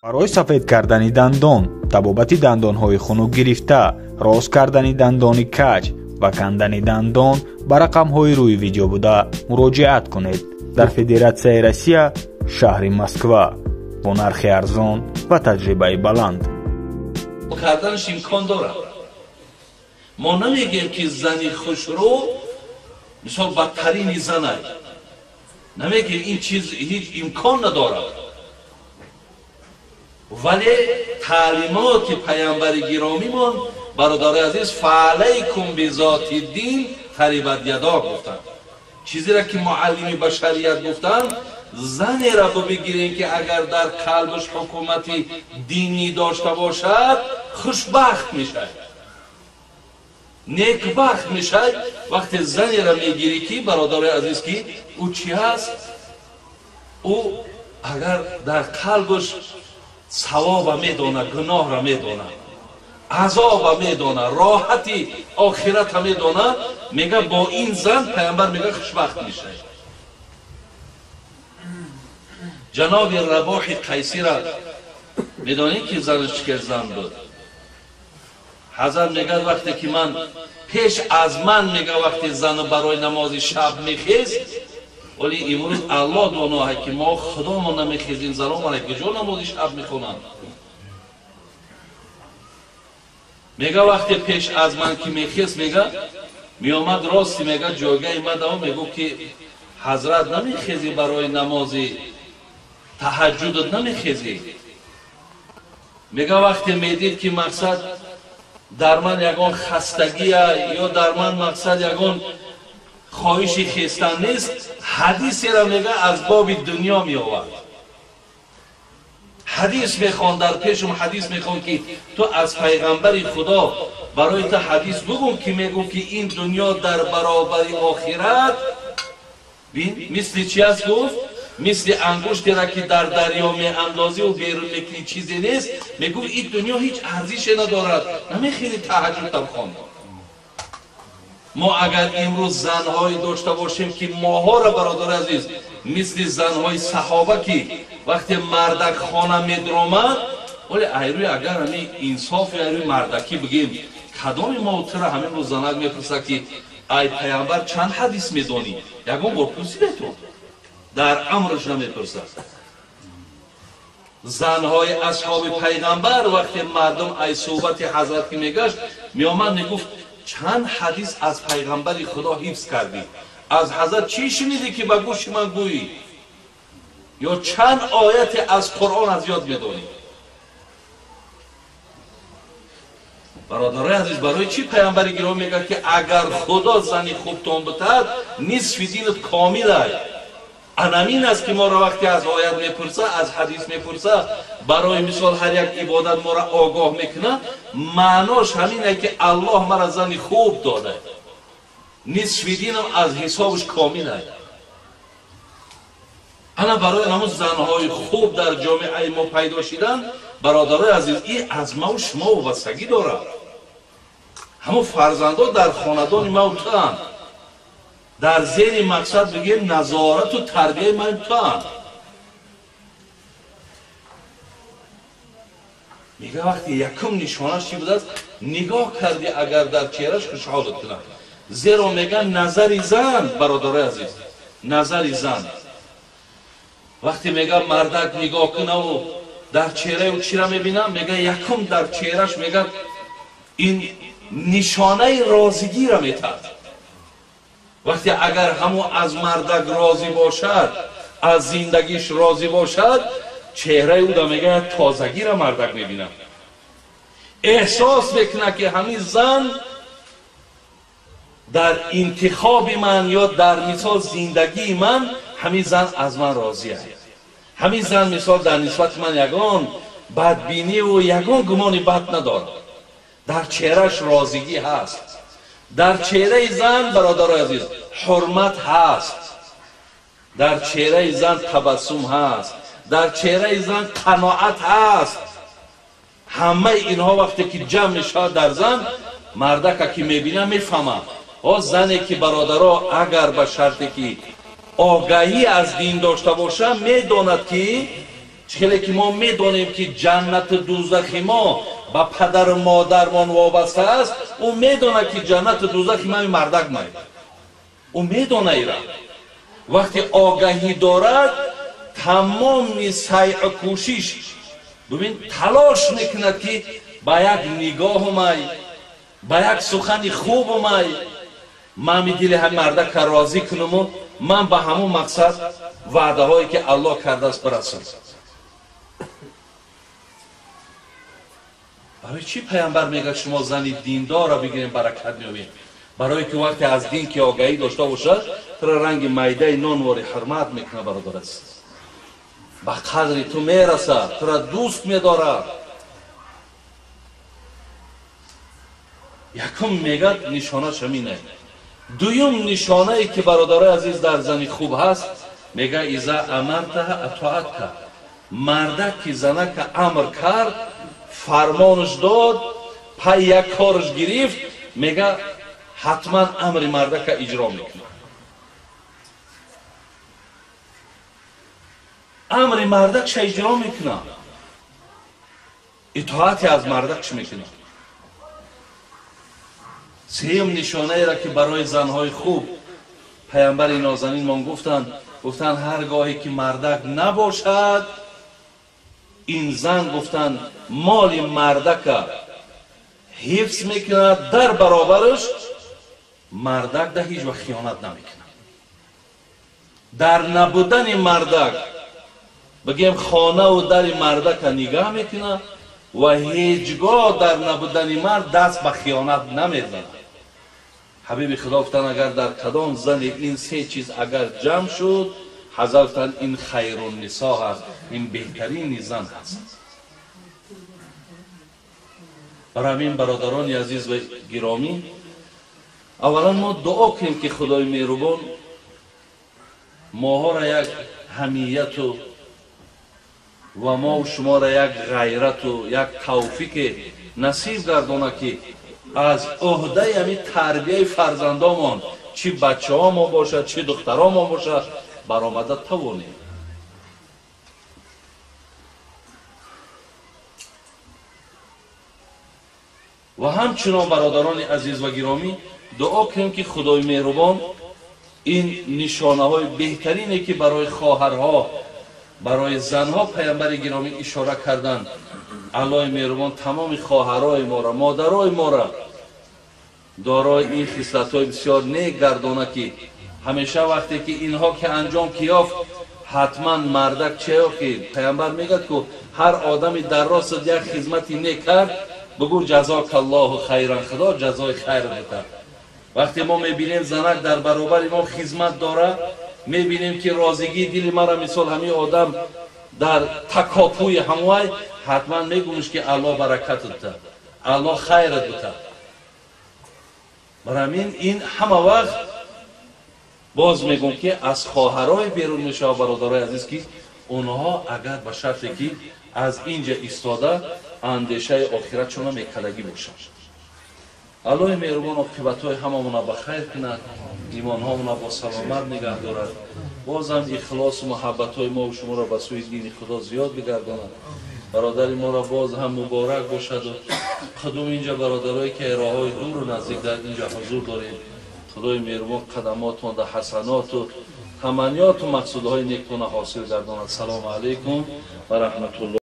Барои сафед кардани дандон, табобати дандонҳои хунук гирифта, рост кардани дандони каҷ ва кандани дандон ба рақамҳои рӯи видео буда муроҷиат кунед. Дар Федератсияи Россия, шаҳри Москва, бо нархи арзон ва таҷрибаи баланд. Карданаш имкон дорад. Мо намегӯем ки зани хушрӯ мисол бадтарини занай. Намегӯем, ин чиз ҳеҷ имкон надорад. Вале таълимоти паямбари гиромимон, бародарои азиз, فعلیکم بذات الدین تربت یداک гуфтанд. Чизеро ки муаллими башарият гуфтанд, занеро бигирем ки агар дар қалбаш ҳукумати динӣ дошта бошад, хушбахт мешавад, некбахт мешавад. Вақте занеро мегирӣ ки, бародарои азиз, ки ӯ чӣ ҳаст, ӯ агар дар қалбаш савоба медонад, гуноҳро медонад, азоба медонад, роҳати охирата медонад, мега бо ин зан паямбар мега хушбахт мешавад. Ҷаноби Рабоҳи Қайсира медонед ки занаш чӣ кар зан буд? Ҳазрат мегӯяд, вақте ки ман пеш аз ман, мега, вақте зану барои намози шаб мехест, вале имрӯз Аллоҳ доноҳе ки мо худомон намехезем, заномон куҷо намози шаб мехонанд? Мега вақте пеш аз ман ки мехест, мега меомад рости, мега ҷойгаи ман даво, мегуфт ки ҳазрат намехезӣ барои намози таҳаҷҷудат намехезӣ? Мега вақте медид ки мақсад дар ман ягон хастагия ё дар ман мақсад ягон хоҳиши хестан нест, ҳадисеро мега аз боби дунё меовард. Ҳадис мехон, дар пешум ҳадис мехон ки ту аз пайғамбари Худо барои ту ҳадис бугум ки мегӯ ки ин дунё дар баробари охират мисли чи аст? Гуфт мисли ангуштеро ки дар дарё меандозиву берун мекунӣ, чизе нест. Мегӯфт ин дунё ҳеҷ арзише надорад, намехели таҳаҷҷудам хонд. Мо агар имрӯз занҳое дошта бошем ки моҳоро, бародари азиз, мисли занҳои саҳоба ки вақте мардак хона медромад, вале айрӯи агар ҳамин инсофи айрӯи мардакӣ бигем, кадоми мо тура ҳамин рӯз занак мепурсад ки ай паямбар чанд ҳадис медонӣ? Ягон бор пурсидетон? Дар амрш намепурсад. Занҳои асҳоби пайғамбар вақте мардум ай суҳбати ҳазрат ки мегашт, меомад мегуфт чанд ҳадис аз пайғамбари Худо ҳифз кардӣ? Аз ҳазрат чӣ шунидӣ ки ба гӯши ман гӯӣ? Ё чанд ояте аз Қуръон аз ёд медонӣ? Бародарои азиз, барои чӣ паямбари гиромӣ мегӯяд ки агар Худо зани хубтон битаҳад, нисфи динат комил ай? Анамин аст ки моро вақте аз оят мепурса, аз ҳадис мепурса, барои мисол ҳар як ибодат моро огоҳ мекунад, маънош ҳамин е ки Аллоҳ мара зани хуб дода, нисфи динам аз ҳисобаш комил ай. Ана барои ҳамун занҳои хуб дар ҷомеаи мо пайдо шидан, бародарои азиз, ин аз маву шумо вобастагӣ дорад. Ҳамун фарзандо дар хонадони мав туанд, дар зери мақсад бигем назорату тарбияи ман туанд. Мега вақти якум нишонаш чӣ будааст? Нигоҳ кардӣ агар дар чеҳраш хушҳолат кунад. Зеро мега назари зан, бародарои азиз, назари зан вақте мега мардак нигоҳ кунаву дар чеҳраи ӯ чиро мебинам, мега якум дар чеҳраш мега ин нишонаи розигиро метаҳад. Вақте агар ҳамун аз мардак розӣ бошад, аз зиндагиш розӣ бошад, чеҳраи ӯ да мега тозагиро мардак мебинад, эҳсос мекунад ки ҳамин зан дар интихоби ман ё дар мисол зиндагии ман ҳамин зан аз ман розӣ аст. Ҳамин зан мисол дар нисбати ман ягон бадбиниву ягон гумони бад надорад. Дар чеҳраш розигӣ ҳаст. Дар чеҳраи зан, бародарои азиз, ҳурмат ҳаст. Дар чеҳраи зан табассум ҳаст. Дар чеҳраи зан қаноат ҳаст. Ҳамаи инҳо вақте ки ҷамъ мешавад дар зан, мардака ки мебинад мефаҳмад. О зане ки, бародаро, агар ба шарте ки огаҳӣ аз дин дошта боша, медонад ки хеле ки мо медонем ки ҷаннату дузахи мо ба падару модармон вобаста аст, ӯ медонад ки ҷаннату дузахи ман мардак май. Ӯ медона ира. Вақте огаҳӣ дорад, тамоми сайъу кӯшиш, бибин, талош мекунад ки ба як нигоҳу май, ба як сухани хубу май, ман дили ҳам мардака розӣ кунуму ман ба ҳамун мақсад ваъдаҳое ки Аллоҳ кардааст бирасам. Барои чӣ паямбар мегӯяд шумо зани диндорро бигирем баракат меёбем? Барое ки вақте аз дин ки огаҳӣ дошта бошад, туро ранги майдаи нонвори ҳурмат мекунад, бародар азиз. Ба қадри ту мерасад, туро дӯст медорад. Якум мегӯяд нишонаш ҳамин аст. Дуюм нишонае ки бародарои азиз дар зани хуб ҳаст, мегӯяд иза амартаҳа атоатка. Мардак ки занака амр кард, фармонаш дод, пай як кораш гирифт, мегӯяд ҳатман амри мардака иҷро мекунад. Амри мардакша иҷро мекунад, итоати аз мардакш мекунад. Сеюм нишонаеро ки барои занҳои хуб паямбари нозанинмон гуфтанд, гуфтанд ҳар гоҳе ки мардак набошад, ин зан гуфтанд моли мардака ҳифз мекунад, дар баробараш мардак да ҳеҷ вақт хиёнат намекунад. Дар набудани мардак бигем хонаву дари мардака нигаҳ мекунад ва ҳеҷ гоҳ дар набудани мард даст ба хиёнат намезанад. Ҳабиби Худо гуфтанд агар дар кадом зани ин се чиз агар ҷамъ шуд, ҳазрат гуфтанд ин хайруннисо ҳаст, ин беҳтарини зан ҳаст. Барои ҳамин бародарони азиз ва гиромӣ, аввалан мо дуо кунем ки Худои меҳрубон моҳоро як ҳамияту ва мо шуморо як ғайрату як тавфиқе насиб гардонад ки аз ӯҳдаи ҳамин тарбияи фарзандомон, чӣ бачаҳомон бошад, чӣ духтаромон бошад, баромада тавонем. Ва ҳамчунон бародарони азиз ва гиромӣ дуо кунем ки Худои меҳрубон ин нишонаҳои беҳтарине ки барои хоҳарҳо, барои занҳо паямбари гиромӣ ишора карданд, Аллоҳи меҳрубон тамоми хоҳарои моро, модарои моро дорои ин хислатҳои бисёр нек гардона ки ҳамеша вақте ки инҳо ки анҷом ки ёфт, ҳатман мардак чеё ки паямбар мегӯяд ку ҳар одами дар ростат як хизмати нек кард, бигӯ ҷазокаллоҳу хайран, Худо ҷазои хайр битад. Вақте мо мебинем занак дар баробари мо хизмат дорад, мебинем ки розигии дили мара мисол ҳамин одам дар такопӯи ҳамвай, ҳатман мегӯмш ки Аллоҳ баракатат битад, Аллоҳ хайрат битад. Барои ҳамин ин ҳама вақт боз мегӯм ки аз хоҳарои берун мешавад, бародарои азиз, ки онҳо агар ба шарте ки аз инҷа истода андешаи охиратшона мекалагӣ бошанд. Аллоҳи меҳрубон оқибатҳои ҳамамона ба хайр кунад, имонҳомона бо саломат нигаҳ дорад, бозам ихлосу муҳаббатҳои мо шуморо ба сӯи дини Худо зиёд бигардонад. Бародари моро боз ҳам муборак бошаду қудум инҷа бародарое ки роҳҳои дуру наздик дар инҷа ҳузур дорем, Худои меҳрубон қадамотон дар ҳасаноту таманниёту мақсудҳои некона ҳосил гардонад. Салому алайкум ва раҳматуллоҳ.